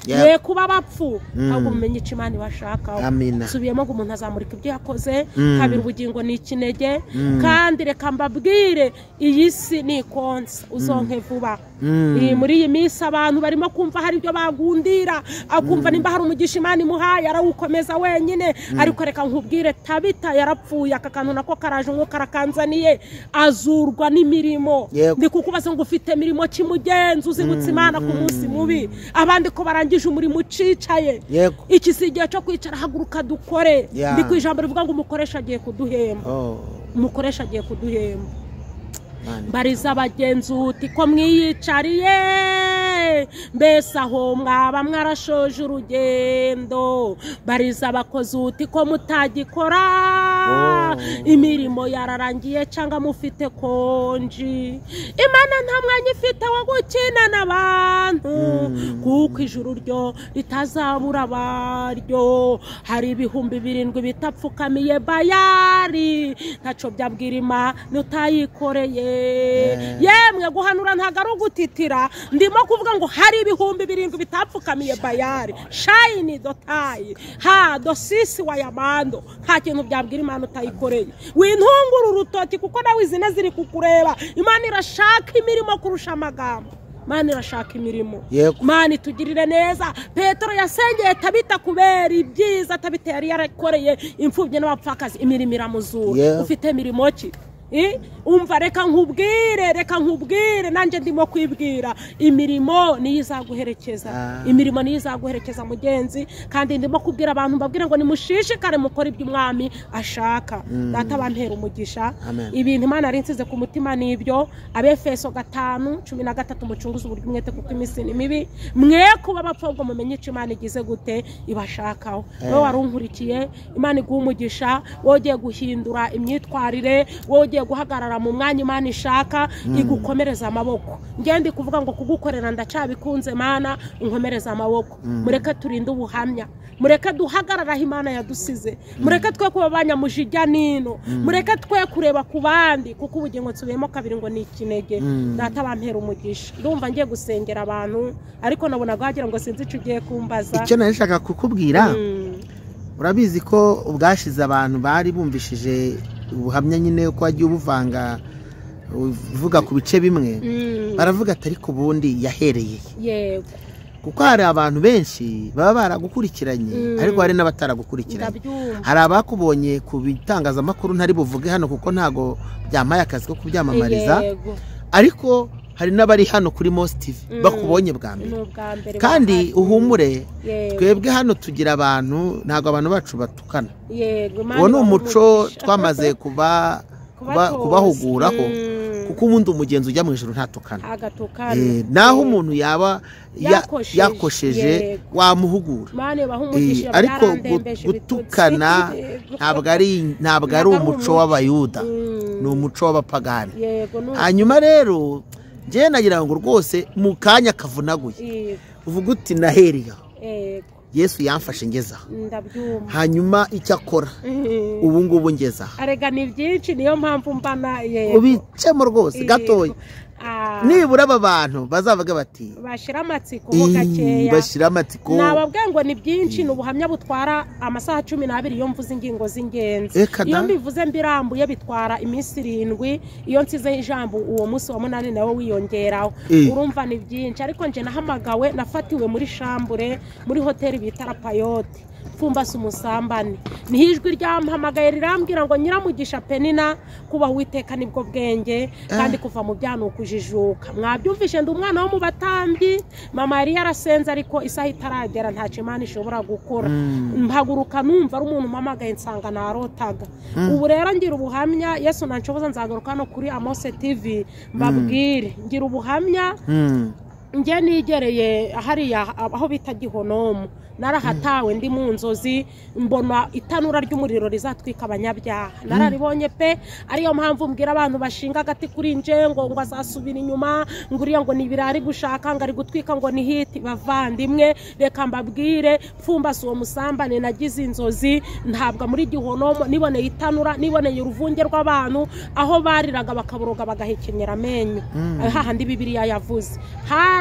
Mwe kuba abapfu ahubwo mumenye icyo Imana ibashakaho. Subiyemo ngo umuntu azamurika ibyo yakoze. Kabiri, ubugingo ni ikinege. Kandi reka mbabwire, iyi si ni ikonsa, uzonke vuba. Muri iyi minsi abantu barimo kumva hari ibyo bagundira, akumva nimba hari umugisha Imana imuhaye arawukomeza wenyine. Ariko reka nkubwire, Tabita yarapfuye, aka kantu nako karaje umwuka arakanzaniye, azurwa n'imirimo. Ndi kukubaza ngo ufite mirimo ki mugenzi uzibutse Imana ku munsi mubi? Abandi ko barangije umurimo ucicaye. Iki si igihe cyo kwicara, haguruka dukore. Ndi ku ijambo rivuga ngo umukoresha agiye kuduhemba. Umukoresha agiye kuduhemba. Mbariza abagenzi uti ko mwiyicariye, mbese aho mwaba mwarashoje urugendo. Bariza abakozi uti ko mutagikora, imirimo yararangiye cyangwa mufite konji. Imana nta mwanya ifite wo gukina n'abantu, kuko ijuru ryo ritazabura abaryo. Hari 7,000 bitapfukamiye Bayari, ntaco byabwira Imana utayikoreye. Yemwe, guhanura ntago ari ugutitira, ndimo kuvuga ngo hari 7,000 bitapfukamiye Bayari. Shayini dotayi ha dosisi wa yamando, nta kintu byabwira Imana utayikoreye. Wintungura urutoki kuko nawe izina ziri kukureba. Imana irashaka imirimo kurusha amagambo. Imana irashaka imirimo. Imana itugirire neza. Petero yasengeye Tabita kubera ibyiza Tabita yari yarakoreye imfubyi n'abapfakazi, imirimo iramuzura. Ufite mirimo ki? Umva, reka nkubwire, reka nkubwire, nanjye ndimo kwibwira, imirimo niyo izaguherekeza. Imirimo niyo izaguherekeza mugenzi. Kandi ndimo kubwira abantu, mbabwira ngo nimushishikare mukore ibyo umwami ashaka. Data bampera umugisha. Ibintu Imana yari insize ku mutima nibyo. Abefeso 5:13, mucunguze uburyo umwete kuko iminsi ni mibi. Mwe kuba abapfu mumenye icyo Imana igize gute ibashakaho. Wowe warunkurikiye, Imana iguhe umugisha. Wowe ugiye guhindura imyitwarire, wowe ugiye guhagarara mu mwanya Imana ishaka, igukomereza amaboko. Ngende kuvuga ngo kugukorera ndacabikunze, Mana unkomereza amaboko. Mureke turinde ubuhamya, mureke duhagarara aho Imana yadusize, mureke twe kuba abanyamujijya nino, mureke twe kureba ku bandi, kuko ubugingo nsubiyemo kabiri ngo ni ikinege. Data bampera umugisha. Ndumva ngiye gusengera abantu, ariko nabonaga wagira ngo sinzi icyo ugiye kumbaza. Icyo nashaka kukubwira, urabizi ko ubwashize abantu bari bumvishije ubuhamya nyine ko wagiye ubuvanga uvuga ku bice bimwe, baravuga ati ariko ubundi yahereye. Yego, kuko hari abantu benshi baba baragukurikiranye, ariko hari n'abataragukurikiranye. Hari abakubonye ku bitangazamakuru ntari buvuge hano kuko ntago byamaye akazi ko kubyamamariza, ariko hari n'abari hano kuri Mos TV bakubonye bwa mbere. Kandi uhumure, twebwe hano tugira abantu, ntago abantu bacu batukana. Uwo ni umuco twamaze kubahuguraho, kuko ubundi umugenzi ujya mu ijuru ntatukana. Naho umuntu yaba yakosheje wamuhugura, ariko gutukana ntabwo ari umuco w'abayuda, ni umuco w'abapagani. Hanyuma rero njye nagira ngo rwose mu kanya kavunaguye uvuga uti nahereye Yesu yamfashe ngeza, hanyuma icyo akora ubu ngubu ngeza. Arega ni byinshi, niyo mpamvu mbana yego ubicemo rwose gatoya. Nibura aba bantu bazavuga bati bashira amatsiko ho gakeya, bashira amatsiko. Nababwiye ngo ni byinshi, ni ubuhamya butwara amasaha 12 iyo mvuze ingingo z'ingenzi. Iyo mbivuze mbirambuye bitwara iminsi 7, iyo nsize ijambo uwo munsi wa 8 nawe wiyongeraho. Urumva ni byinshi. Ariko nje nahamagawe, nafatiwe muri shambure muri hoteli bita La Payote, mfumbase umusambane. Niho ijwi ryampamagaye rirambwira ngo Nyiramugisha Penina, kubaho Uwiteka nibwo bwenge, kandi kuva mu byaha ni ukujijuka. Mwabyumvishe, ndi umwana wo mu batambyi, mama yari yarasenze ariko isaha itaragera, ntacyo Imana ishobora gukora. Mpaguruka numva ari umuntu umpamagaye, nsanga narotaga. Ubu rero ngira ubuhamya, Yesu nanshoboza nzagaruka no kuri Amos TV mbabwire. Ngira ubuhamya, njye nigereye hariya aho bita Gihonomu, narahatawe ndi mu nzozi, mbona itanura ry'umuriro rizatwika abanyabyaha. Nararibonye pe. Ariyo mpamvu mbwira abantu bashinga agati kuri nje ngo azasubira inyuma, ngo uriya ngo ni ibirari gushaka, ngo ari gutwika, ngo ni hiti. Bavandimwe, reka mbabwire, mfumbase uwo musambane nagize inzozi, ntabwo muri Gihonomu niboneye itanura, niboneye uruvunge rw'abantu aho bariraga bakaboroga bagahekenyera amenyo, hahandi Bibiliya yavuze.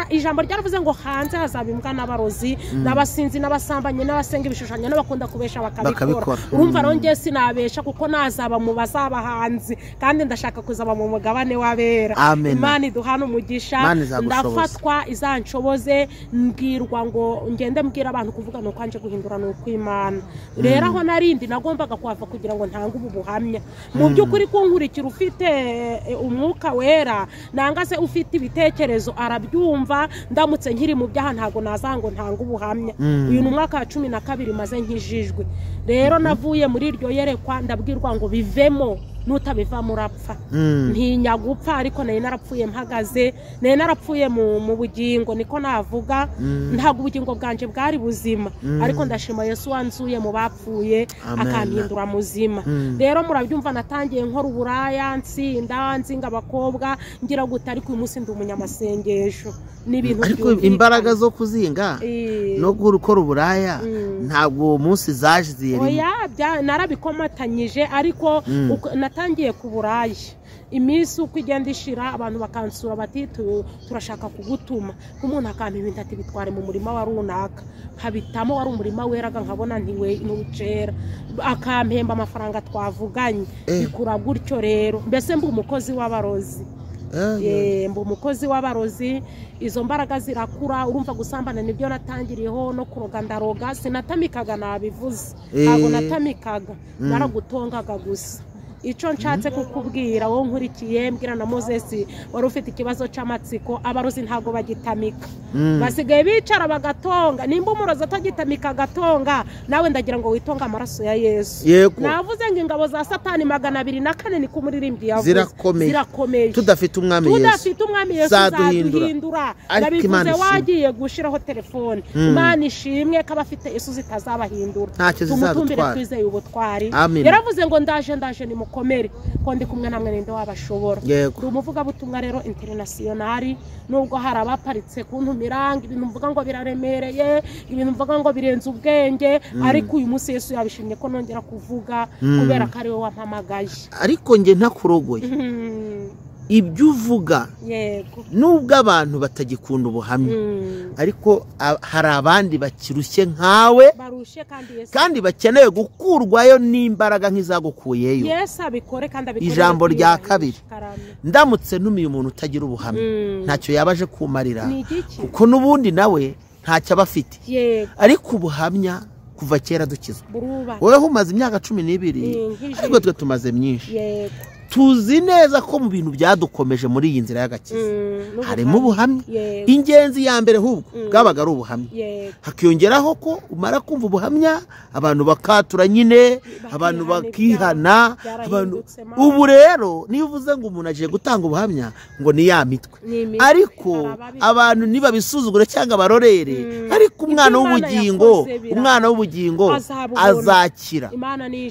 Ijambo ryaravuze ngo hanze hazaba imbwa n'abarozi n'abasinzi n'abasambanyi n'abasenga ibishushanyo n'abakunda kubesha bakabikora. Urumva rero njye sinabesha kuko nazaba mu bazaba hanze, kandi ndashaka kuzaba mu mugabane w'abera. Imana iduhana umugisha. Ndafatwa izanshoboze, mbwirwa ngo ngende mbwira abantu kuvuga nuko anje guhindura nuko Imana. Rero aho narindi nagombaga kuhava kugira ngo ntange ubu buhamya. Mu by'ukuri kunkurikira ufite umwuka wera nanga se ufite ibitekerezo arabyumva. Ndamutse nkiri mu byaha ntago nazango ntanga ubuhamya. Uyu ni umwaka wa 12 maze nkijijwe. Rero navuye muri iryo yerekwa ndabwirwa ngo bivemo, nutabivamo urapfa. Ntinya gupfa, ariko nari narapfuye mpagaze, nari narapfuye mu bugingo niko navuga. Ntabwo ubugingo bwanje bwari buzima, ariko ndashima Yesu wanzuye mu bapfuye akampindura muzima. Rero murabyumva natangiye nkora uburaya, nsinda nzinga abakobwa ngira gute, ariko uyu munsi ndi umunyamasengesho. N'ibintu ariko imbaraga zo kuzinga no gukora uburaya ntabwo munsi zaje ziyeri. Oya, narabikomatanyije, ariko natangiye ku buraya. Iminsi uko igenda ishira abantu bakansura bati turashaka kugutuma, umuntu akampa ibintu ati bitware mu murima wa runaka, nkabitamo wari umurima weraga nkabona ntiwe ntucera, akampemba amafaranga twavuganye. Bikura gutyo rero, mbese mba umukozi w'abarozi. Mba umukozi w'abarozi, izo mbaraga zirakura. Urumva gusambana nibyo natangiriyeho, no kuroga ndaroga, sinatamikaga nabivuze, ntabwo natamikaga, naragutongaga gusa. Icyo nshatse kukubwira wowe nkurikiye, mbwira na Moses wari ufite ikibazo cy'amatsiko, abarozi ntago bagitamika, basigaye bicara bagatonga. Nimba umurozi atagitamika agatonga, nawe ndagira ngo witonga amaraso ya Yesu. Navuze ngo ingabo za Satani 204 ni kumuririmbyi yavuze zirakomeye. Tudafite umwami Yesu, tudafite umwami Yesu zaduhindura. Nabivuze wagiye gushiraho telefone. Imana ishimwe ko abafite Yesu zitazabahindura. Tumutumbire twizeye ubutwari. Yaravuze ngo ndaje ndaje ni mukomere ko ndi kumwe namwe ninde wabashobora. Ndi umuvugabutumwa rero internationali, nubwo hari abaparitse kuntumiranga ibintu mvuga ngo biraremereye, ibintu mvuga ngo birenze ubwenge, ariko uyu munsi Yesu yabishimye ko nongera kuvuga kubera ko ari we wampamagaye. Ariko nge ntakurogoye ibyo uvuga, yego, nubwo abantu batagikunda ubuhamya, ariko hari abandi bakirushye nkawe kandi bakeneye gukurwayo n'imbaraga nk'izagukuyeyo. Yesu abikore kandi abikore. Ijambo rya kabiri, ndamutse ntumiye umuntu utagira ubuhamya ntacyo yabaje kumarira, kuko n'ubundi nawe ntacyo aba afite. Ariko ubuhamya kuva kera dukizwa, wowe umaze imyaka 12, ariko twe tumaze myinshi. Tuzi neza ko mu bintu byadukomeje muri iyi nzira y'agakiza harimo ubuhamya. Ingenzi ya mbere hubwo bwabaga ari ubuhamya, hakiyongeraho ko umara kumva ubuhamya abantu bakatura nyine, abantu bakihana. Ubu rero niyo uvuze ngo umuntu agiye gutanga ubuhamya ngo ni ya mitwe, ariko abantu nibabisuzugure cyangwa barorere, ariko umwana w'ubugingo, umwana w'ubugingo azakira,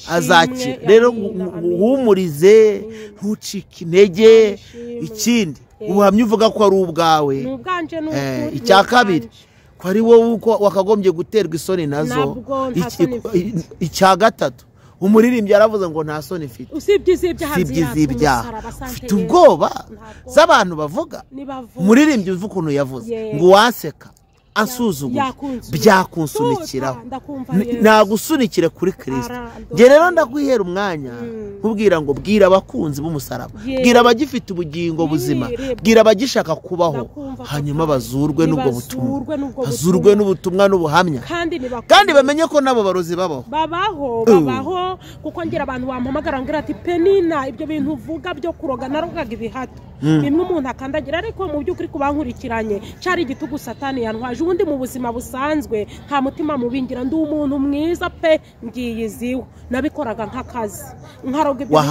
azakira. Rero uhumurize, ntucike intege. Ikindi ubuhamya uvuga ko ari ubwawe. Icya kabiri ko ari wowe wakagombye guterwa isoni nazo. Icya gatatu, umuririmbyi yaravuze ngo nta soni mfite, usibye iz'ibyaha. Ufite ubwoba z'abantu bavuga. Umuririmbyi uvuga ukuntu yavuze ngo waseka ansuzuguye byakunsunikiraho, nagusunikire kuri Kristo. Nge rero ndakwihera umwanya nkubwira ngo bwira abakunzi b'umusaraba, bwira abagifite ubugingo buzima, bwira abagishaka kubaho, hanyuma bazurwe n'ubwo butumwa, bazurwe n'ubutumwa n'ubuhamya, kandi bamenye ko nabo barozi babaho, babaho. Kuko ngira abantu bampamagara ngira ati Penina, ibyo bintu uvuga byo kuroga narogaga ibihato bimwe umuntu akandagira, ariko mu by'ukuri kubankurikiranye cari igitugu Satani yantwaje. Ubundi mu buzima busanzwe nta mutima mubingira, ndi umuntu mwiza pe, ngiyiziwe nabikoraga nk'akazi, nkaroga ibyo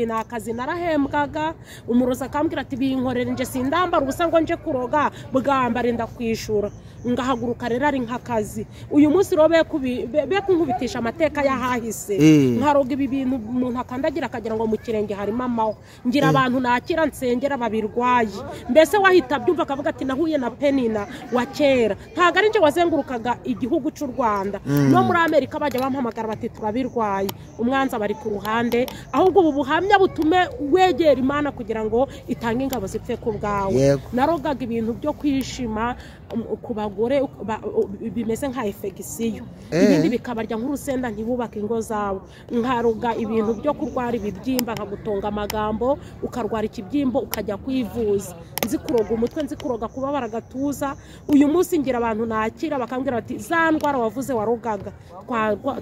ni akazi narahembwaga. Umurozi akambwira ati binkorere nje sindambara ubusa ngo nje kuroga, bwambare ndakwishura. Ngahaguruka rero ari nk'akazi. Uyu munsi rero be kunkubitisha amateka y'ahahise, nkaroga ibi bintu umuntu akandagira akagira ngo mu kirenge harimo amahwa. Ngira abantu nakira nsengera babirwaye, mbese wahita byumva akavuga ati nahuye na Penina wa kera. Ntabwo ari nje wazengurukaga igihugu cy'u Rwanda, no muri Amerika bajya bampamagara bati turabirwaye, umwanza bari ku ruhande. Ahubwo ubu buhamya butume wegera Imana kugira ngo itange ingabo zipfe ku bwawe. Narogaga ibintu byo kwishima ku bagore bimeze nka efegisiyo, ibindi bikabarya nk'urusenda ntibubake ingo zabo. Nkaroga ibintu byo kurwara ibibyimba, nkagutonga amagambo ukarwara ikibyimbo ukajya kwivuza. Nzi kuroga umutwe, nzi kuroga kubabara agatuza. Uyu munsi ngira abantu nakira bakambwira bati za ndwara wavuze warogaga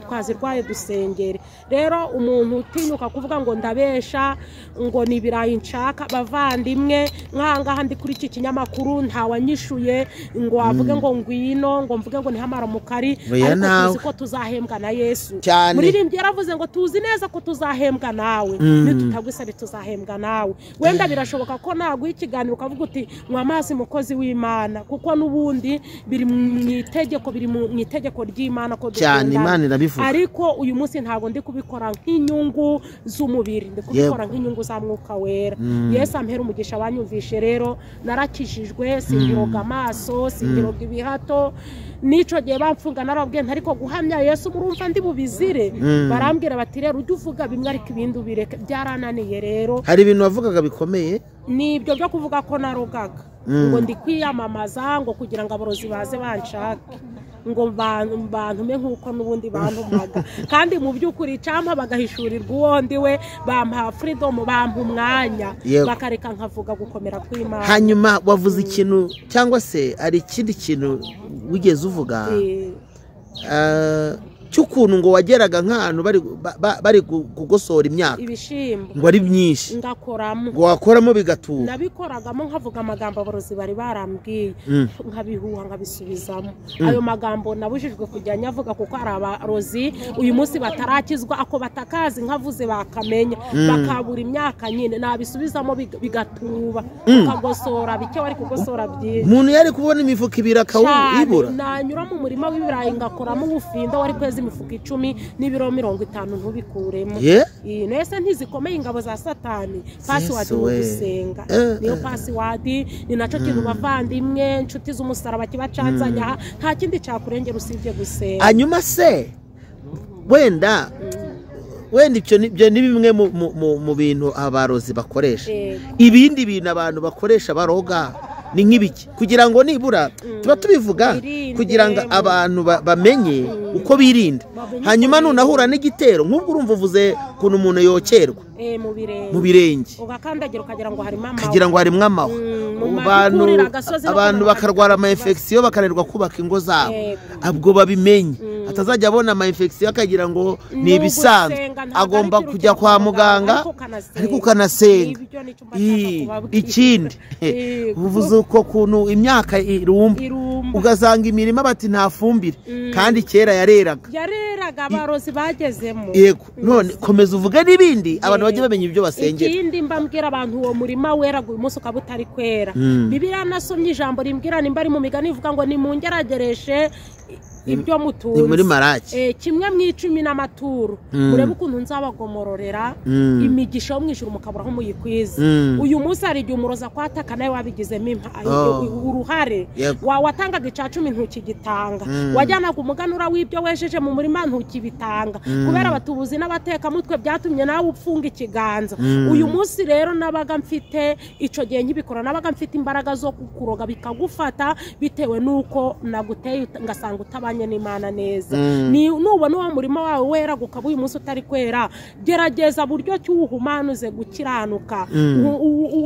twazirwaye dusengere. Rero umuntu utinyuka kuvuga ngo ndabesha ngo ni ibirayi nshaka, bavandimwe nkangaha ndi kuri iki kinyamakuru ntawanyishuye ngo avuge ngo ngwino ngo mvuge ngo nihamara mukari, ariko tuzi ko tuzahembwa na Yesu. Muririmbyi yaravuze ngo tuzi neza ko tuzahembwa nawe, nitutagwisari tuzahembwa nawe. Wenda birashoboka ko naguha ikiganiro ukavuga uti nywa amazi mukozi w'Imana, kuko n'ubundi biri mu itegeko, biri mu itegeko ry'Imana ko cyane Imana irabivuga. Ariko uyu munsi ntabwo ndi kubikora nk'inyungu z'umubiri, ndi kubikora nk'inyungu za Mwuka Wera. Yesu ampera umugisha banyumvishe. Rero narakijijwe, singiroga amaso, singiroga ibihato. Nico gihe bamfunga narababwiye ariko guhamya Yesu murumva ndi bubizire. Barambwira bati rero ujye uvuga bimwe ariko ibindi ubireke. Byarananiye rero. Hari ibintu wavugaga bikomeye, nibyo byo kuvuga ko narogaga ngo ndi kwiyamamaza ngo kugira ngo aborozi baze banshake, ngo bantume nk'uko n'ubundi bantumaga. Kandi mu by'ukuri cyampa bagahishurirwa uwo ndi we, bampa freedom, bampa umwanya, bakareka nkavuga gukomera kw'Imana. Hanyuma wavuze ikintu cyangwa se ari ikindi kintu wigeze uvuga cy'ukuntu ngo wageraga nk'ahantu bari kugosora imyaka, ibishimbo ngo ari byinshi, ngakoramo, ngo wakoramo bigatura. Nabikoragamo nkavuga amagambo aborozi bari barambwiye, nkabihuha nkabisubizamo. Ayo magambo nabujijwe kujya nyavuga kuko hari abarozi uyu munsi batarakizwa, ako batakazi nkavuze bakamenya bakabura imyaka nyine. Nabisubizamo bigatuba, ukagosora bike wari kugosora byinshi. Umuntu yari kubona imifuka ibiri akawibura. Nanyura mu murima w'ibirayi ngakoramo ubufindo wari kwezi imifuka 10 n'ibiro 50 ntubikuremo. Nese ntizikomeye ingabo za Satani. Password gusenga niyo password, ni naco kintu bavandimwe inshuti z'umusaraba kibacanzanya, nta kindi cyakurengera usibye gusenga. Hanyuma se wenda ibyo ni bimwe mu bintu abarozi bakoresha. Ibindi bintu abantu bakoresha baroga ni nk'ibiki, kugira ngo nibura tuba tubivuga kugira ngo abantu bamenye uko birinda. Hanyuma nunahura n'igitero nk'ubwo urumva uvuze ukuntu umuntu yokerwa mu birenge, ugakandagira ukagira ngo harimo amahwa, kagira ngo harimo amahwa. Abantu bakarwara ama infection bakananirwa kubaka ingo zabo, ubwo babimenye atazajya abona ama infection akagira ngo ni ibisanzwe, agomba kujya kwa muganga ariko ukanasenga. Ikindi uvuze uko kuntu imyaka irumba, ugasanga imirima bati nta fumbire kandi kera yareraga abarozi bagezemo. Yego, none komeza uvuge n'ibindi abantu bajye bamenya ibyo basengera. Ikindi mbambwira abantu uwo murima weraga uyu munsi ukaba utari kwera. Bibiliya nasomye ijambo rimbwira nimba ari mu migani ivuga ngo nimungeragereshe ibyo mutunze. Ni muri Maraki kimwe mu 10 n'amaturo, murebe ukuntu nzabagomororera imigisha yo mu ijuru mukabura aho muyikwiza. Uyu munsi hari igihe umuroza kwataka nawe wabigizemo uruhare. Watangaga ica 10 ntukigitanga, wajyanaga umuganura w'ibyo wejeje mu murima ntukibitanga, kubera abatubuzi n'abatekamutwe byatumye nawe upfunga ikiganza. Uyu munsi rero nabaga mfite ico gihe nkibikora, nabaga mfite imbaraga zo kukuroga bikagufata bitewe nuko naguteye ngasanga utabanye n'Imana neza. Ni nubona uwo murimo wawe wera gukaba uyu munsi utari kwera, gerageza buryo cy'uhumanuze gukiranuka.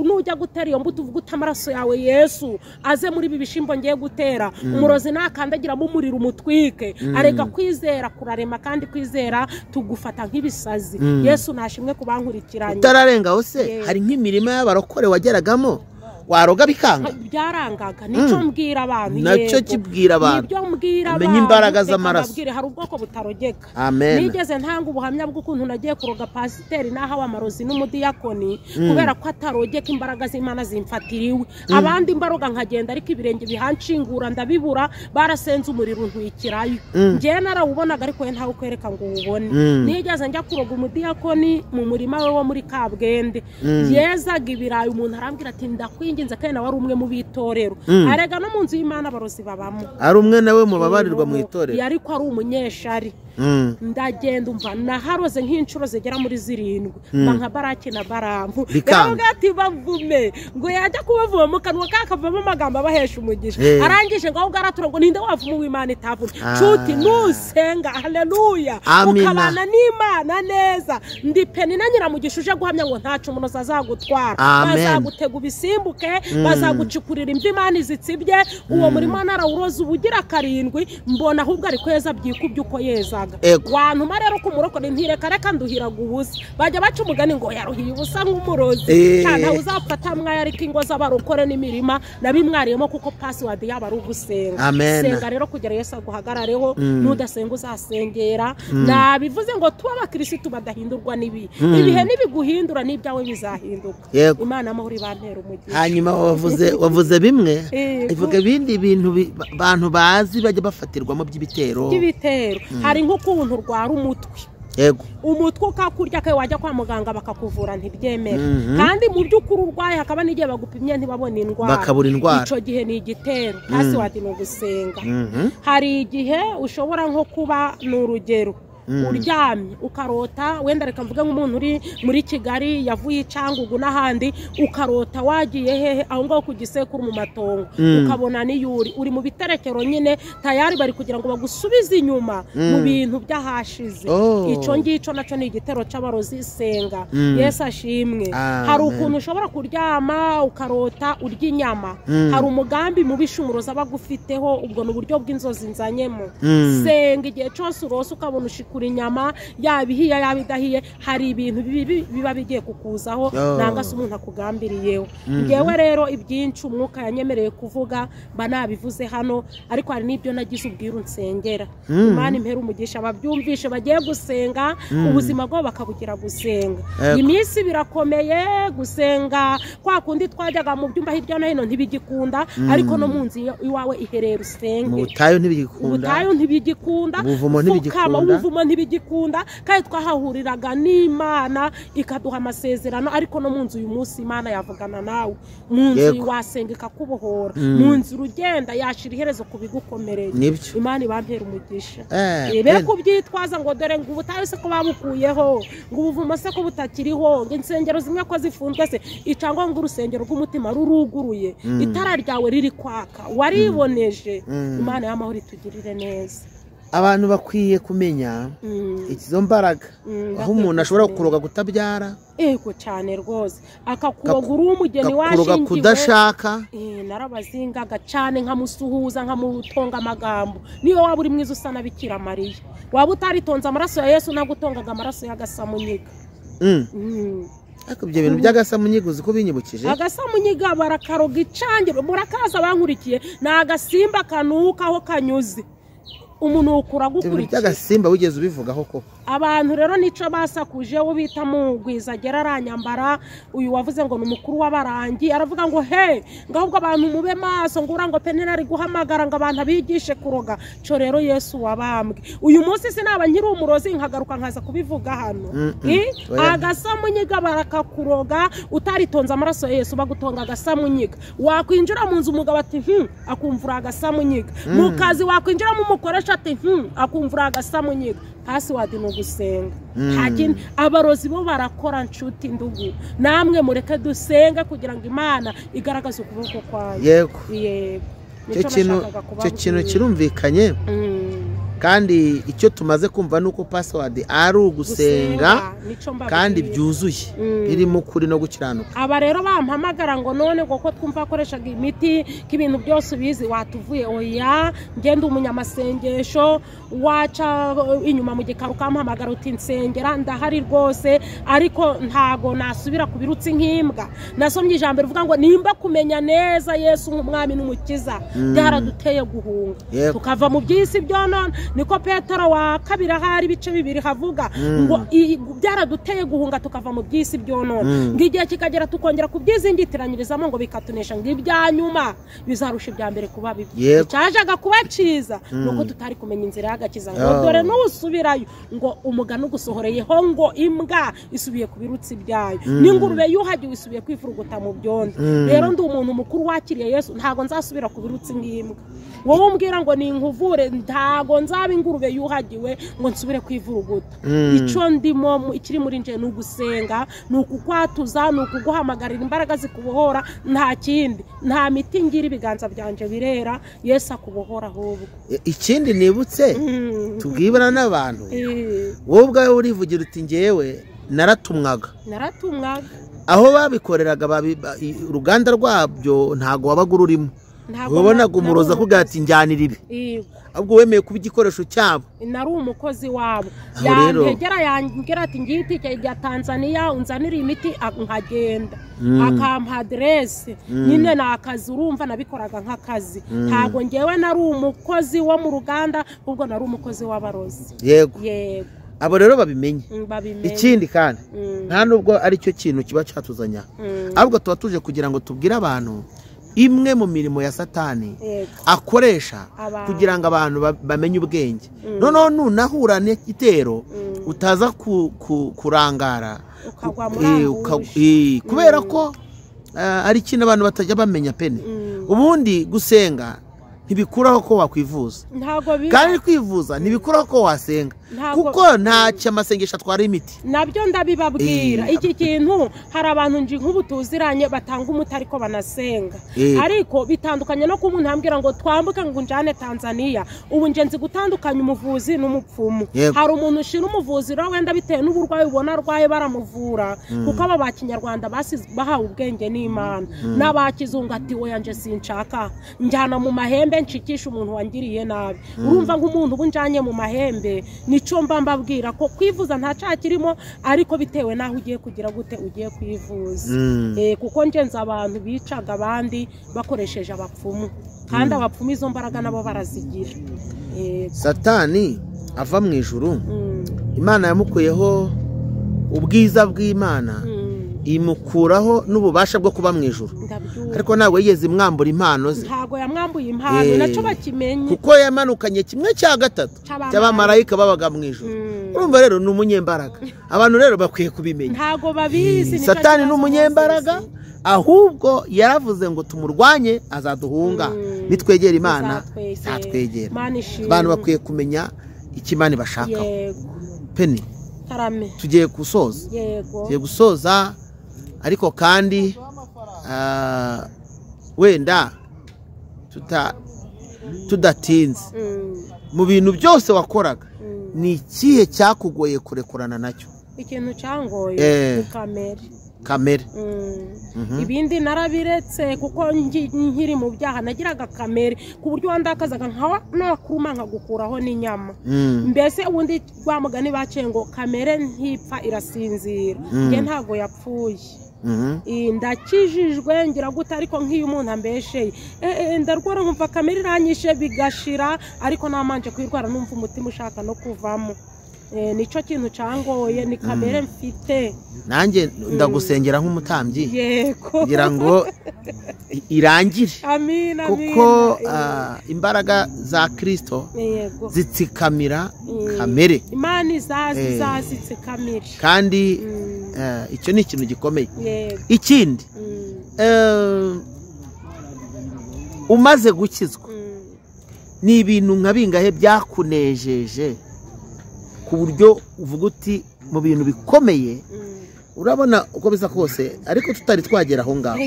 Nujya gutera iyo mbuto uvuga amaraso yawe Yesu aze muri ibi bishimbo ngiye gutera, umurozi nakandagiramo umuriro umutwike. Arega kwizera kurarema, kandi kwizera tugufata nk'ibisazi. Yesu nashimwe kubankurikiranye. Utararenga hose hari nk'imirima y'abarokore wageragamo Waroga bikanga? Byarangaga. Nicyo mbwira abantu. Nacyo kibwira abantu. Nibyo mbwira abantu. Menye imbaraga z'amaraso. Hari ubwoko butarogeka. Amen. Nigeze ntanga ubuhamya bw'ukuntu nagiye kuroga pasiteri nahawe amarozi n'umudiyakoni kubera ko atarogeka imbaraga z'Imana zimfatiriwe. Abandi mbaroga nkagenda ariko ibirenge bihanshingura ndabibura, barasenze umuriro untwikirayo. Njye narawubonaga ariko we ntawe ukwereka ngo uwubone. Nigeze njya kuroga umudiyakoni mu murima we wo muri Kabwende. Yezaga ibirayi, umuntu arambwira ati ndakwinginze, kandi nawe ari umwe mu bitorero. Arega no mu nzu y'Imana abarozi babamo. Ari umwe nawe mu babarirwa mu itorero. Ariko ari umunyeshari. Ndagenda umva naharoze nk'inshuro zigera muri 7 nka Baraki na Baramu. Yaravuga ati bavume, ngo yajya kubavuma mu kanwa kakavamo amagambo abahesha umugisha. Arangije ngo ahubwo aratura ngo ninde wavuma uw'Imana itavuma. Nshuti nusenga, haleluya, ukabana n'Imana neza. Ndi Penina Nyiramugisha uje guhamya ngo ntacu umunoza azagutwara. Bazagutega ubisimbuke, bazagucikurira imvi Imana izitsibye. Uwo murima narawuroze ubugira 7, mbona ahubwo ari kweza byikubye uko yezaga. Wantuma rero kumurokore ntireka reka nduhiraga ubusa. Bajya baca umugani ngo yaruhiye ubusa nk'umurozi. Cyane uzafata mwaye ariko ingo z'abarokore n'imirima nabimwariyemo kuko password yaba ari ugusenga. Senga rero kugera Yesu aguhagarareho, nudasenga uzasengera. Nabivuze ngo tuba abakirisitu badahindurwa n'ibi. Ibihe nibiguhindura n'ibyawe bizahinduka. Imana amahoro ibantera umugisha. Hanyuma wavuze bimwe, ivuga ibindi bintu bantu bazi bajya bafatirwamo by'ibitero. By'ibitero. Hari nk'ukuntu urwara umutwe. Yego. Umutwe ukakurya kawe wajya kwa muganga bakakuvura ntibyemera. Kandi mu by'ukuri urwaye hakaba n'igihe bagupimye ntibabone indwara. Bakabura indwara. Ico gihe ni igitero. Password ni ugusenga. Hari igihe ushobora nko kuba n'urugero uryamye ukarota, wenda reka mvuge nk'umuntu uri muri Kigali yavuye Cyangugu n'ahandi, ukarota wagiye hehe aho ngaho ku gisekuru mu matongo, ukabona niyuri uri mu biterekero nyine tayari bari kugira ngo bagusubize inyuma mu bintu byahashize. Ico ngico naco ni igitero c'abarozi. Senga. Yesu ashimwe. Hari ukuntu ushobora kuryama ukarota urya inyama. Hari umugambi mubisha umurozi abagufiteho, ubwo ni uburyo bw'inzozi nzanyemo. Senga igihe cyose urose ukabona inyama yaba ihiye yaba idahiye, hari ibintu biba bigiye kukuzaho nanga se umuntu akugambiriyeho. Ngewe rero ibyinshi umwuka yanyemereye kuvuga mba nabivuze hano, ariko hari n'ibyo nagize ubwiru nsengera. Imana impera umugisha ababyumvishe bagiye gusenga, ubuzima bwabo bakabugira gusenga. Iminsi birakomeye gusenga, kwa kundi twajyaga mu byumba hirya no hino ntibigikunda, ariko no mu nzu iwawe iherera usenge. Mu butayu ntibigikunda. Ubutayu ntibigikunda. Ubuvumo ntibigikunda. Ntibigikunda, kandi twahahuriraga n'Imana ikaduha amasezerano, ariko no mu nzu uyu munsi Imana yavugana nawe. Mu nzu wasenga ikakubohora, mu nzu urugenda yashira iherezo kubigukomereye. Imana ibampera umugisha. Be kubyitwaza ngo dore ngo ubutayu se ko babukuyeho, ngo ubuvumo se ko butakiriho, ngo insengero zimwe ko zifunzwe se, icangwa ngo urusengero rw'umutima ruruguruye, itara ryawe riri kwaka, wariboneje. Imana y'amahoro itugirire neza. Abantu bakwiye kumenya izo mbaraga aho umuntu ashobora kuroga kutabyara. Ego cyane rwose, akakuroga uri umugeni washingiwe, kudashaka. Narabazingaga cyane nkamusuhuza nkamutonga amagambo. Niyo waba uri mwiza usa na Bikira Mariya, waba utaritonze amaraso ya Yesu nagutongaga amaraso y'agasamunyiga. Ariko ibyo bintu by'agasamunyiga uzi ko binyibukije? Agasamunyiga barakaroga icangiro, murakaza bankurikiye, ni agasimba kanuka aho kanyuze. Umuntu ukura gukurikira agasimba wigeze ubivugaho koko. Abantu rero nico basakuje wo bita Mugwiza agera aranyambara, uyu wavuze ngo ni umukuru w'abarangi, aravuga ngo he ngahubwo abantu mube maso, ngo urango Penina ari guhamagara ngo abantu abigishe kuroga. Cyo rero Yesu wabambwe uyu munsi sinaba nkiri umurozi nkagaruka nkaza kubivuga hano. Agasamunyiga barakakuroga utaritonze amaraso ya Yesu bagutonga agasamunyiga. Wakwinjira mu nzu umugabo ati akumvura agasamunyiga. Mu kazi wakwinjira mu mukoresha ati akumvura agasamunyiga. Password ni ugusenga. Abarozi bo barakora nshuti ndugu, namwe mureke dusenga kugira ngo Imana igaragaze ukuboko kwayo. Yego. Yego. Icyo kintu kirumvikanye. Kandi icyo tumaze kumva nuko password ari ugusenga kandi byuzuye birimo kuri no gukiranuka. Aba rero bampamagara ngo none ngo ko twumva akoreshaga imiti k'ibintu byose ubizi watuvuye, oya ngende umunyamasengesho waca inyuma mu gikari ukampamagara uti nsengera ndahari rwose, ariko ntago nasubira kubirutsi nk'imbwa. Nasomye ijambo rivuga ngo nimba kumenya neza Yesu nk'umwami n'umukiza byaraduteye guhunga tukava mu by'isi byonona. Niko Petero wa kabiri ahari ibice bibiri havuga ngo byaraduteye guhunga tukava mu by'isi byonona, ngo igihe kikagera tukongera kubyizingitiranirizamo ngo bikatunesha, ngo ibyanyuma bizarusha ibya mbere kuba bibi. Cyajaga kuba ciza nuko tutari kumenya inzira y'agakiza, ngo dore nusubirayo ngo umugani ugusohoreyeho ngo imbwa isubiye ku birutsi byayo n'ingurube yuhagiwe isubiye kwifuruguta mu byondo. Rero ndi umuntu mukuru wakiriye Yesu, ntago nzasubira ku birutsi nk'imbwa. Wowe umbwira ngo ni inkuvure, ntago nzaba ingurube yuhagiwe ngo nsubire kwivuruguta. Icyo ndimo ikiri muri nje ni ugusenga, ni ukukwatuza, ni ukuguhamagarira imbaraga zikubohora, nta kindi, nta miti ngira, ibiganza byanje birera, Yesu akubohora. Ahubwo ikindi nibutse tubwibana n'abantu, wowe ubwawe urivugira uti ngewe naratumwaga aho babikoreraga uruganda rwabyo ntago wabaga ururimo, wabonaga umuroza akubwira ati njyanira ibi, ahubwo wemeye kuba igikoresho cyabo. Nari umukozi wabo, yantegera yangira ati ngiye itike rya Tanzania unzanire imiti, nkagenda akampa aderese nyine ni akazi, urumva nabikoraga nk'akazi. Ntago ngewe nari umukozi wo mu ruganda, ahubwo nari umukozi w'abarozi. Yego abo rero babimenye. Ikindi kandi nta nubwo ari cyo kintu kiba cyatuzanya, ahubwo tuba tuje kugira ngo tubwire abantu imwe mu mirimo ya Satani akoresha kugira ngo abantu bamenye ubwenge. Noneho nunahura n'igitero utaza kurangara kubera ko ari ikintu abantu batajya bamenya pene. Ubundi gusenga ntibikuraho ko wakwivuza, kandi kwivuza ntibikuraho ko wasenga, kuko ntacyo amasengesho atwara imiti. Nabyo ndabibabwira iki kintu. Hari abantu nji nk'ubu tuziranye batanga umuti ariko banasenga, ariko bitandukanye no kuba umuntu ambwira ngo twambuke ngo njane Tanzania. Ubu nje nzi gutandukanya umuvuzi n'umupfumu. Hari umuntu ushira umuvuzi rero wenda bitewe n'uburwayi ubona arwaye baramuvura, kuko aba ba kinyarwanda bahawe ubwenge n'Imana, n'abakizungu ati oya nje sinshaka, njyana mu mahembe nshikisha umuntu wangiriye nabi. Urumva nk'umuntu ubu njanye mu mahembe, nico mba mbabwira ko kwivuza nta cakirimo, ariko bitewe naho ugiye kugira gute ugiye kwivuza. Kuko ngenza abantu bicaga abandi bakoresheje abapfumu, kandi abapfumu izo mbaraga nabo barazigira. Satani ava mu ijuru, Imana yamukuyeho ubwiza bw'Imana, imukuraho n'ububasha bwo kuba mu ijuru, ariko ntabwo yigeze imwambura impano ze. Ntago yamwambuye impano, nacyo bakimenye, kuko yamanukanye kimwe cya gatatu cy'abamarayika babaga mu ijuru. Urumva rero ni umunyembaraga, abantu rero bakwiye kubimenya. Ntago babizi. Satani ni umunyembaraga, ahubwo yaravuze ngo tumurwanye azaduhunga, nitwegera Imana izatwegera. Abantu bakwiye kumenya icyo Imana ibashakaho. Peni, tugiye gusoza. Tugiye gusoza, ariko kandi wenda tudatinze mu bintu byose wakoraga, ni ikihe cyakugoye kurekurana nacyo? Ikintu cyangoye ni kamere. Kamere. Ibindi narabiretse kuko nkiri mu byaha nagiraga kamere ku buryo wandakazaga nkawa nakuruma nkagukuraho n'inyama. Mbese ubundi rwa mugani baciye ngo kamere ntipfa irasinzira, nge ntago yapfuye. Ndakijijwe ngira gute, ariko nk'iyo umuntu ambesheye ndarwara nkumva kamere iranyishe bigashira, ariko namanje kwirwara numva umutima ushaka no kuvamo. Nicyo kintu cyangoye, ni kamere mfite. Nanjye ndagusengera nk'umutambyi kugira ngo irangire. Amina, kuko imbaraga za Kristo zitsikamira kamere. Imana izazitsikamira, kandi icyo ni ikintu gikomeye. Ikindi, umaze gukizwa, ni ibintu nka bingahe byakunejeje ku buryo uvuga uti mu bintu bikomeye? Urabona uko bisa kose, ariko tutari twagera aho ngaho,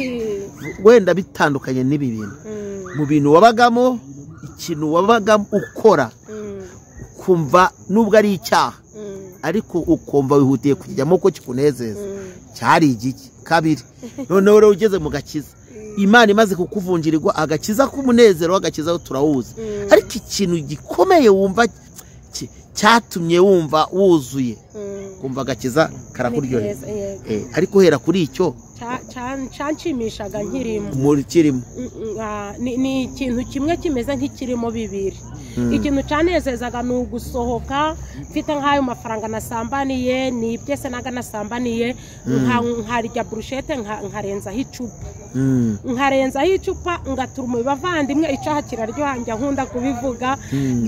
wenda bitandukanye n'ibi bintu, mu bintu wabagamo, ikintu wabaga ukora Ukumva nubwo ari icyaha ariko ukumva wihutiye kujyamo ko kikunezeza, cyari igiki? Kabiri, noneho rero ugeze mu gakiza, Imana imaze kukuvunjirirwa agakiza k'umunezero, agakiza turawuzi, ariko ikintu gikomeye wumva cyatumye wumva wuzuye, kumva agakiza karakuryohera, ariko uhera kuri icyo cyanshimishaga nkirimo muri kirimo ni ikintu kimwe kimeze nk'ikirimo bibiri. Ikintu cyanezezaga ni ugusohoka mfite nk'ayo mafaranga nasambaniye, ni byese naga nasambaniye, nkarya burushete nkarenzaho icupa, nkarenzaho icupa ngatura mu bavandimwe. Icyaha kiraryoha, njya nkunda kubivuga,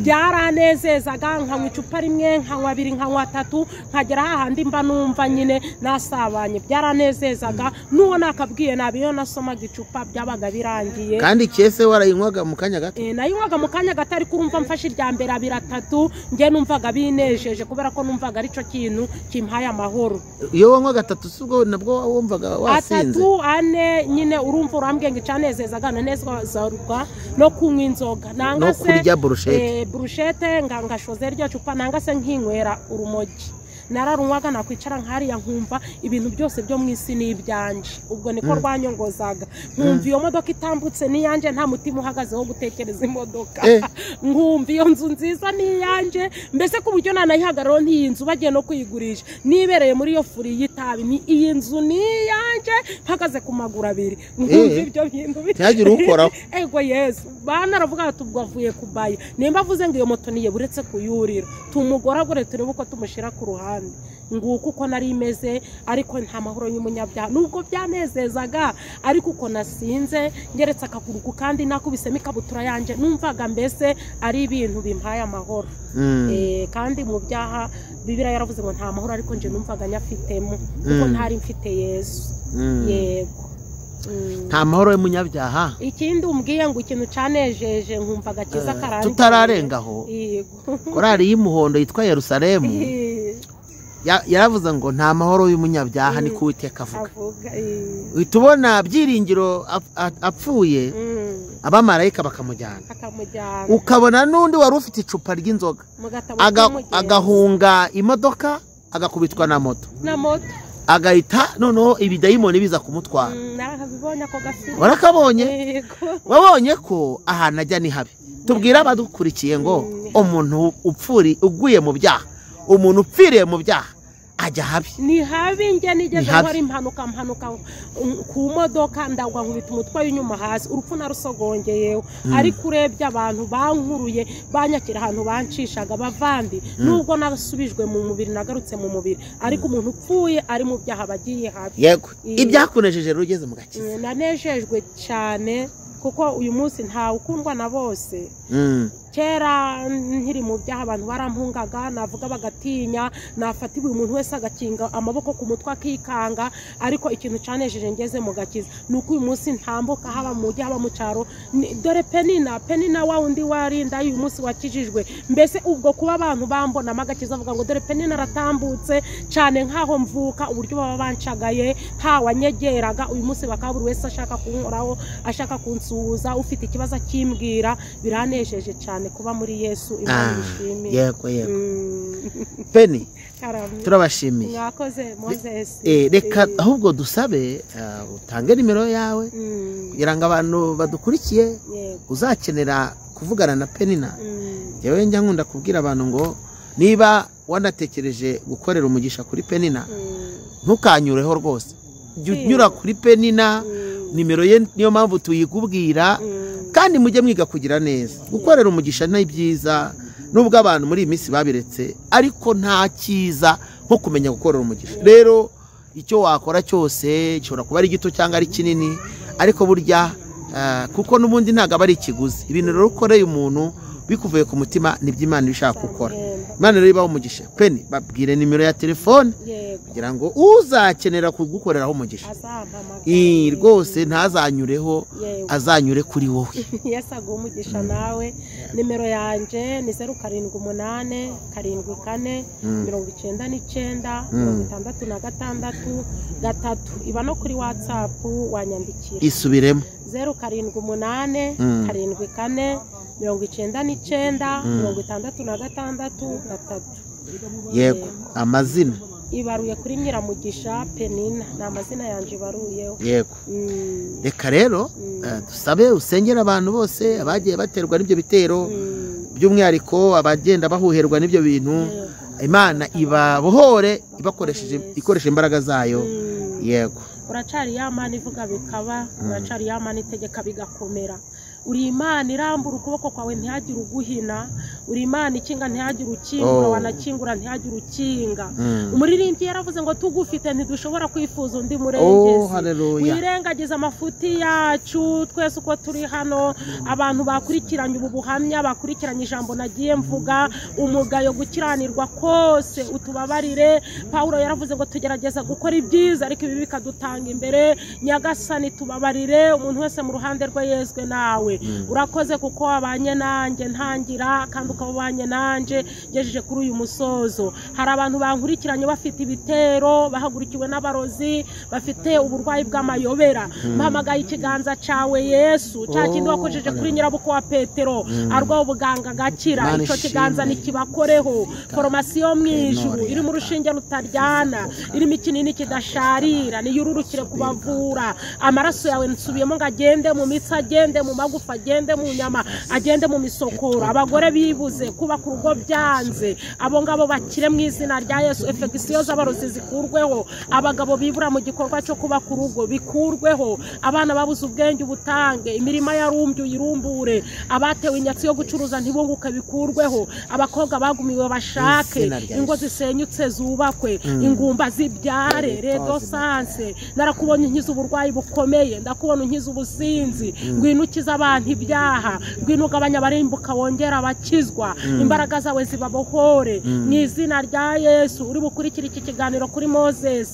byaranezezaga. Nkanywa icupa rimwe, nkanywa abiri, nkanywa atatu, nkagera hahandi mba numva nyine nasabanye, byaranezezaga. N'uwo nakabwiye nabi iyo nasomaga icupa byabaga birangiye. Kandi kese warayinywaga mu kanya gato? Nayinywaga mu kanya gato, ariko urumva mfashe irya mbere abiri atatu, njye numvaga binejeje kubera ko numvaga aricyo kintu kimpaye amahoro. Iyo wanywa gatatu si ubwo nabwo wumvaga wasinze? Atatu ane nyine, urumva urambwiye ngo icanezezaga, nanezezarwa no kunywa inzoga, nanga se no kurya burushete, burushete ngashoze rya cupa, nanga se nkinywera urumogi. Nararunywaga nakwicara nkariya nkumva ibintu byose byo mu isi ni ibyanje, ubwo niko rwanyongozaga. Nkumva iyo modoka itambutse ni iyanjye, nta mutima uhagaze wo gutekereza imodoka. Nkumva iyo nzu nziza ni iyanjye, mbese ku buryo nanayihagararaho n'iyi nzu bagiye no kuyigurisha, nibereye muri iyo furi y'itabi, ni iyi nzu ni iyanjye, mpagaze ku maguru abiri. Nkumva ibyo bintu ntihagire ukoraho. Ego Yesu, bana aravuga ati ubwo avuye kubaya, nimba avuze ngo iyo moto niye buretse kuyurira, tumugoragore turebe uko tumushyira ku ruhande. Nguko uko nari imeze, ariko nta mahoro y'umunyabyaha. Nubwo byanezezaga, ariko uko nasinze ngeretse akaguru kandi nakubisemo ikabutura yanjye, numvaga mbese ari ibintu bimpaye amahoro. Kandi mu byaha Bibiliya yaravuze ngo nta mahoro, ariko nje numvaga nyafitemo kuko ntari mfite Yesu. Yego, nta mahoro y'umunyabyaha. Ikindi umbwiye ngo ikintu cyanejeje nkumva agakiza karangiye, tutararengaho, korali y'umuhondo yitwa Yerusalemu yaravuze ngo nta mahoro y'umunyabyaha, niko Uwiteka avuga. Uhita ubona Byiringiro apfuye, abamarayika bakamujyana, ukabona n'undi wari ufite icupa ry'inzoga agahunga imodoka, agakubitwa na moto, agahita noneho ibidayimoni biza kumutwara. Warakabonye? Wabonye ko ahantu ajya ni habi. Tubwire abadukurikiye ngo umuntu uguye mu byaha, umuntu upfiriye mu byaha ajya habi. Ni habi. Njye nigeze nkora impanuka ku modoka, ndagwa nkubita umutwe w'inyuma hasi, urupfu narusogongeyeho. Ariko urebye abantu bankuruye banyakira ahantu bancishaga, bavandi, nubwo nasubijwe mu mubiri nagarutse mu mubiri, ariko umuntu upfuye ari mu byaha bagiye habi. Yego, ibyakunejeje rero ugeze mu gakiza? Nanejejwe cyane kuko uyu munsi ntawe ukundwa na bose. Kera nkiri mu byaha abantu barampungaga, navuga bagatinya, nafata ibuye umuntu wese agakinga amaboko ku mutwe akikanga. Ariko ikintu cyanejeje ngeze mu gakiza ni uko uyu munsi ntambuka, haba mu mujyi haba mu cyaro, dore Penina wa wundi warinda uyu munsi wakijijwe. Mbese ubwo kuba abantu bambonamo agakiza avuga ngo dore Penina aratambutse cyane, nkaho mvuka uburyo baba bancagaye ntawanyegeraga, uyu munsi bakaba buri wese ashaka kunkoraho, ashaka kunsuhuza, ufite ikibazo akimbwira. Biranejeje cyane kuba muri Yesu. Imana ishimwe. Yego yego. Peni, turabashimiye. Mwakoze Moses. Reka ahubwo dusabe utange nimero yawe kugira ngo abantu badukurikiye uzakenera kuvugana na Penina. Yewe njya nkunda kubwira abantu ngo niba wanatekereje gukorera umugisha kuri Penina, ntukanyureho rwose, jya unyura kuri Penina, nimero ye niyo mpamvu tuyikubwira. Kandi mujye mwiga kugira neza, gukorera umugisha ni byiza, nubwo abantu muri iyi minsi babiretse, ariko nta cyiza nko kumenya gukorera umugisha. Rero icyo wakora cyose gishobora kuba ari gito cyangwa ari kinini, ariko burya kuko n'ubundi ntabwo aba ari ikiguzi. Ibintu rero ukoreye umuntu bikuvuye ku mutima nibyo Imana ibishaka gukora. Imana rero ibahe umugisha. Peni, babwire nimero ya telefone kugira ngo uzakenera kugukoreraho umugisha rwose ntazanyureho, azanyure kuri wowe. Yesu aguhe umugisha nawe. Nimero yanjye ni 0 7 8 7 4 99 66 3. Iba no kuri WhatsApp wanyandikira. Isubiremo. 0 7 8 7 4 99 66 3. Yego, amazina ibaruye kuri Nyiramugisha Penina, ni amazina yanje ibaruyeho. Yego. Reka rero dusabe usengera abantu bose abagiye baterwa n'ibyo bitero, by'umwihariko abagenda bahuherwa n'ibyo bintu, Imana ibabohore ibakoresheje ikoresha imbaraga zayo. Yego. Uracari ya Mana ivuga bikaba, uracari ya Mana itegeka bigakomera. Uri Imana irambura ukuboko kwawe ntihagire uguhina, uri Imana ikinga ntihagire ukingura, wanakingura ntihagire ukinga. Umuririmbyi yaravuze ngo tugufite ntidushobora kwifuza undi murengezi. Wirengagiza amafuti yacu twese uko turi hano, abantu bakurikiranye ubu buhamya, bakurikiranye ijambo nagiye mvuga, umugayo gukiranirwa kose utubabarire. Paulo yaravuze ngo tugerageza gukora ibyiza ariko ibi bikadutanga imbere. Nyagasani tubabarire, umuntu wese mu ruhande rwe yezwe nawe. Urakoze kuko wabanye nanjye ntangira kandi ukaba ubanye nanjye ngejeje kuri uyu musozo. Hari abantu bankurikiranye bafite ibitero, bahagurukiwe n'abarozi, bafite uburwayi bw'amayobera. Mpamagaye ikiganza cyawe Yesu, cya kindi wakojeje kuri nyirabukwe wa Petero arwaye ubuganga gakira, icyo kiganza nikibakoreho. Foromasiyo mu ijuru iri mu rushinge rutaryana, irimo ikinini kidasharira, niyururukire kubavura. Amaraso yawe nsubiyemo ngo agende mu mitsi, agende mu magufa, agende mu nyama, agende mu misokoro. Abagore bibuze kubaka urugo byanze, abo ngabo bakire mu izina rya Yesu. Efegisiyo z'abarozi zikurweho, abagabo bibura mu gikorwa cyo kubaka urugo bikurweho, abana babuze ubwenge ubutange, imirima yarumbye uyirumbure, abatewe inyatsi yo gucuruza ntibunguke bikurweho, abakobwa bagumiwe bashake, ingo zisenyutse zubakwe, ingumba zibyare redosanse. Narakubonye nkiza uburwayi bukomeye, ndakubona unkiza ubusinzi, ngwino ukiza abantu ibyaha, ngwino ugabanya abarimbuka wongera abakizwa, imbaraga zawe zibabohore mu izina rya Yesu. Uri bukurikira iki kiganiro kuri Moses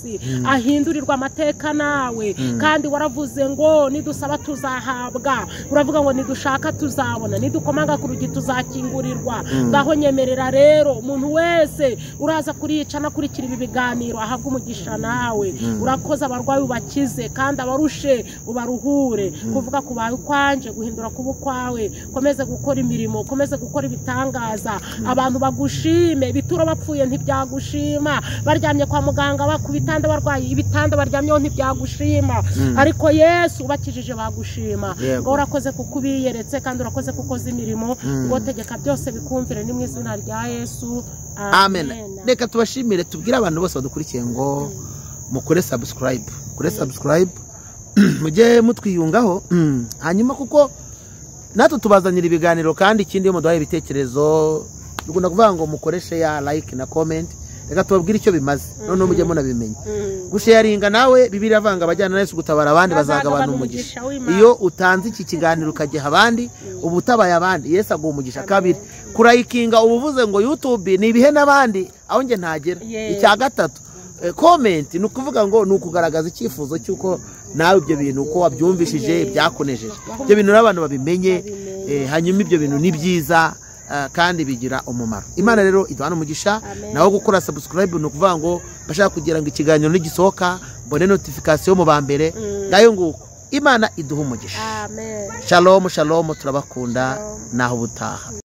ahindurirwa amateka nawe, kandi waravuze ngo nidusaba tuzahabwa, uravuga ngo nidushaka tuzabona, nidukomanga ku rugi tuzakingurirwa. Ngaho nyemerera rero umuntu wese uraza kuriyica nakurikira ibi biganiro ahabwa umugisha nawe. Urakoze abarwayi ubakize kandi abarushe ubaruhure. Kuvuga kubaye kwanje, guhindura kuba kwawe, komeze gukora imirimo, komeze gukora ibitangaza, abantu bagushime. Ibituro bapfuye ntibyagushima, baryamye kwa muganga bakubitanda barwaye ibitanda baryamyeho ntibyagushima, ariko Yesu ubakijije bagushima. Ngo urakoze kuko ubiyeretse kandi urakoze kuko uzi imirimo, ngo tegeka byose bikumvire ni mu izina rya Yesu. Amen. Reka tubashimire, tubwire abantu bose badukurikiye ngo mukore subscribe, mukore subscribe, mujye mutwiyungaho, hanyuma kuko natwe tubazanira ibiganiro, kandi ikindi iyo muduhaye ibitekerezo dukunda kuvuga ngo mukoreshe ya like na comment. Reka tubabwire icyo bimaze noneho mujye munabimenya. Gusharinga nawe Bibiliya iravuga abajyana na Yesu gutabara abandi bazagabana umugisha. Iyo utanze iki kiganiro ukagiha abandi, uba utabaye abandi, Yesu aguha umugisha. Kabiri, kurayikinga ubuvuze ngo YouTube ni ibihe n'abandi aho nge ntagera. Icya gatatu, comment ni ukuvuga ngo ni ukugaragaza icyifuzo cy'uko nawe ibyo bintu uko wabyumvishije byakunejeje, ibyo bintu n'abantu babimenye, hanyuma ibyo bintu ni byiza kandi bigira umumaro. Imana rero iduhana umugisha. Naho gukora subscribe ni ukuvuga ngo bashaka kugira ngo ikiganiro nigisohoka mbone notification mu ba mbere. Ngayo nguko, Imana iduha umugisha. Shalom shalom, turabakunda naho ubutaha.